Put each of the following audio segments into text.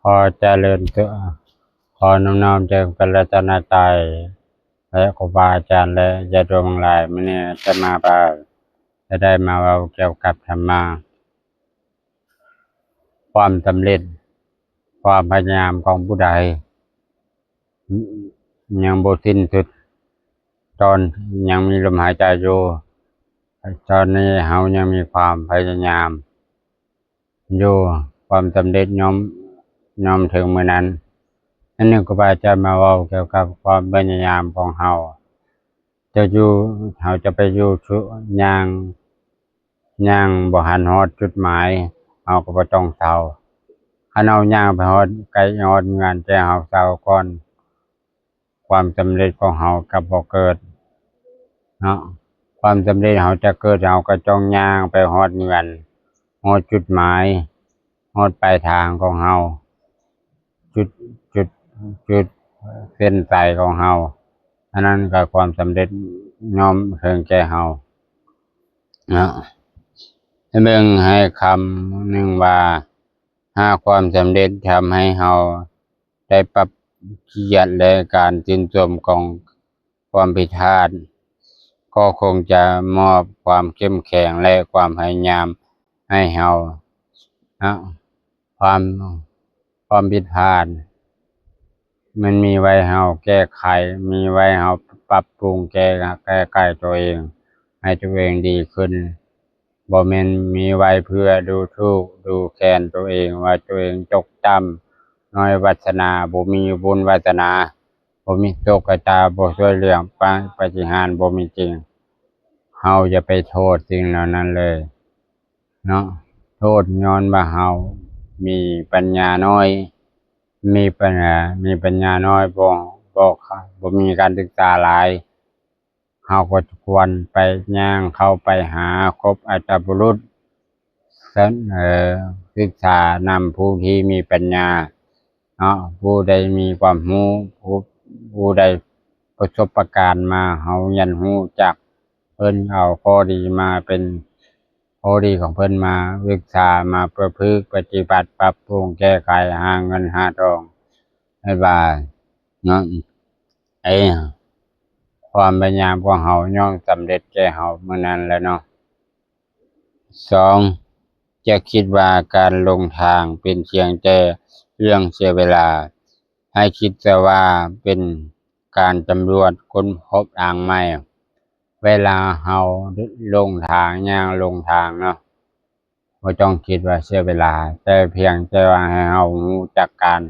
ຂໍຈະເລີນ ຂໍນ້ອມໆເຊີນພະລັດຕະນະໄຕ ແລະ ຄູບາອາຈານ ແລະ ຍາດໂຍມທັງຫຼາຍ. ມື້ນີ້ອາດຕະມາພາຈະໄດ້ມາເວົ້າກ່ຽວກັບທຳມະ ຄວາມສຳເລັດ, ຄວາມພະຍາຍາມຂອງຜູ້ໃດ ຍັງບໍ່ສິ້ນສຸດ, ຕອນຍັງມີລົມຫາຍໃຈຢູ່, ຕອນນີ້ເຮົາຍັງມີຄວາມພະຍາຍາມຢູ່, ຄວາມສຳເລັດຍ່ອມ ຍ່ອມເຖິງມື້ນັ້ນ. ອັນນີ້ຄູບາອາຈານມາເວົ້າກ່ຽວກັບຄວາມພະຍາຍາມຂອງເຮົາ. ຈະຢູ່ ເຮົາຈະໄປຢູ່ຊຸ ຍ່າງ ຍ່າງບໍ່ທັນຮອດຈຸດໝາຍ ເຮົາກໍບໍ່ຕ້ອງເຊົາ. ຄັນເຮົາຍ່າງໄປຮອດ ໃກ້ຮອດເຮືອນ ແຕ່ເຮົາເຊົາກ່ອນ ຄວາມສຳເລັດຂອງເຮົາກໍບໍ່ເກີດເນາະ. ຄວາມສຳເລັດເຮົາຈະເກີດ ເຮົາກໍຕ້ອງຍ່າງໄປຮອດເຮືອນ ຮອດຈຸດໝາຍ ຮອດປາຍທາງຂອງເຮົາ ຈຸດ ຈຸດ ຈຸດເສັ້ນໄຕຂອງເຮົາ. ອັນນັ້ນກໍຄວາມສຳເລັດຍ່ອມເຖິງແກ່ເຮົາເນາະ. ໃຫ້ເບິ່ງໃຫ້ຄຳໜຶ່ງວ່າ ຫາກຄວາມສຳເລັດທຳໃຫ້ເຮົາໄດ້ປັບກຽດ ແລະ ການຊື່ນຊົມຂອງຄວາມຜິດພາດ ກໍຄົງຈະມອບຄວາມເຂັ້ມແຂງ ແລະ ຄວາມພະຍາຍາມໃຫ້ເຮົາເນາະ. ຄວາມ ຄວາມຜິດພາດ ມັນມີໄວ້ເຮົາແກ້ໄຂ, ມີໄວ້ເຮົາປັບປຸງ ແກ້ ແກ້ໄຂຕົວເອງ ໃຫ້ຕົວເອງດີຂຶ້ນ. ບໍ່ແມ່ນມີໄວ້ເພື່ອດູຖູກດູແຄນຕົວເອງ ວ່າຕົວເອງຕົກຕ່ຳ ນ້ອຍວາສະໜາ ບໍ່ມີບຸນວາສະໜາ ບໍ່ມີໂຊກຊະຕາ ບໍ່ຊ່ວຍເຫຼືອ ປາ ປາຕິຫານບໍ່ມີຈິງ. ເຮົາຢ່າໄປໂທດສິ່ງເຫຼົ່ານັ້ນເລີຍເນາະ. ໂທດຍ້ອນວ່າເຮົາມີປັນຍານ້ອຍ, ມີປັນຍາ ມີປັນຍານ້ອຍ, ບໍ່ ບໍ່ ບໍ່ມີການສຶກສາຫຼາຍ. ເຮົາກໍຄວນໄປຍ່າງເຂົ້າໄປຫາຄົບອັດຕະບຸລຸດ, ເຊິ່ງ ເອີ ສຶກສານຳຜູ້ທີ່ມີປັນຍາເນາະ, ຜູ້ໃດມີຄວາມຮູ້, ຜູ້ ຜູ້ໃດປະສົບປະການມາ, ເຮົາຮຽນຮູ້ຈາກເພິ່ນ, ເອົາຂໍ້ດີມາເປັນຂໍ້ດີຂອງເພິ່ນມາສຶກສາ, ມາປະພຶກປະຕິບັດ, ປັບປຸງແກ້ໄຂ, ຫາເງິນຫາທອງ ໃຫ້ວ່າເນາະ. ເອີ ຄວາມພະຍາຍາມຂອງເຮົາຍ່ອມສຳເລັດແກ່ເຮົາມື້ນັ້ນແຫຼະເນາະ. ສອງ ຢ່າຄິດວ່າການຫຼົງທາງເປັນພຽງແຕ່ເລື່ອງເສຍເວລາ, ໃຫ້ຄິດຊະວ່າເປັນການສຳຫຼວດຄົ້ນພົບທາງໃໝ່. ເວລາເຮົາຫຼົງທາງ, ຍ່າງຫຼົງທາງເນາະ, ບໍ່ຕ້ອງຄິດວ່າເສຍເວລາ, ແຕ່ພຽງແຕ່ວ່າໃຫ້ເຮົາຮູ້ຈັກການ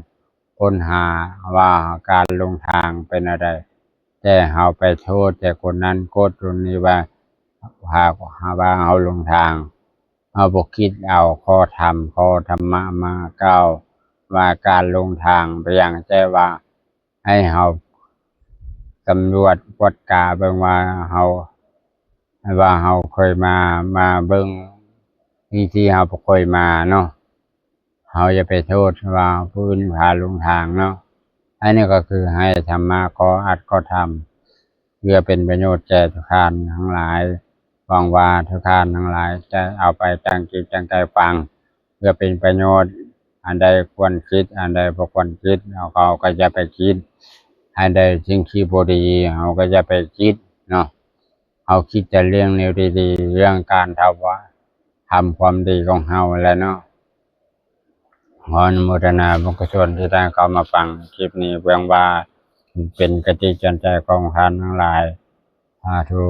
ຄົ້ນຫາວ່າການຫຼົງທາງເປັນແນວໃດ. ແຕ່ເຮົາໄປໂທດແຕ່ຄົນນັ້ນໂທດຄົນນີ້ວ່າ ຫາ ຫາວ່າເຮົາຫຼົງທາງ, ເຮົາບໍ່ຄິດເອົາຂໍ້ທຳ ຂໍ້ທຳມະມາກ່າວວ່າການຫຼົງທາງ. ພຽງແຕ່ວ່າ ໃຫ້ເຮົາສຳຫຼວດກວດກາເບິ່ງວ່າເຮົາ ວ່າເຮົາເຄີຍມາ ມາເບິ່ງທີ່ ທີ່ເຮົາບໍ່ເຄີຍມາເນາະ. ເຮົາຢ່າໄປໂທດວ່າຜູ້ອື່ນພາຫຼົງທາງເນາະ. ອັນນີ້ກໍຄືໃຫ້ທຳມະ ຂໍ້ອັດຂໍ້ທຳ ເພື່ອເປັນປະໂຫຍດແກ່ທຸກທ່ານທັງຫຼາຍ. ຫວັງວ່າທຸກທ່ານທັງຫຼາຍຈະເອົາໄປຕັ້ງຈິດຕັ້ງໃຈຟັງ ເພື່ອເປັນປະໂຫຍດ. ອັນໃດຄວນຄິດ ອັນໃດບໍ່ຄວນຄິດ ເຮົາກໍ ເຮົາກໍຢ່າໄປຄິດ, ອັນໃດສິ່ງທີ່ບໍ່ດີ ເຮົາກໍຢ່າໄປຄິດເນາະ. ເຮົາຄິດແຕ່ເລື່ອງແນວດີໆ ເລື່ອງການທຳ ທຳຄວາມດີຂອງເຮົາແຫຼະເນາະ. ຂໍອະນຸໂມທະນາບຸນກຸສົນທີ່ທ່ານເຂົ້າມາຟັງຄລິບນີ້, ຫວັງວ່າເປັນຄະຕິສອນໃຈຂອງທ່ານທັງຫຼາຍ. ສາທຸ.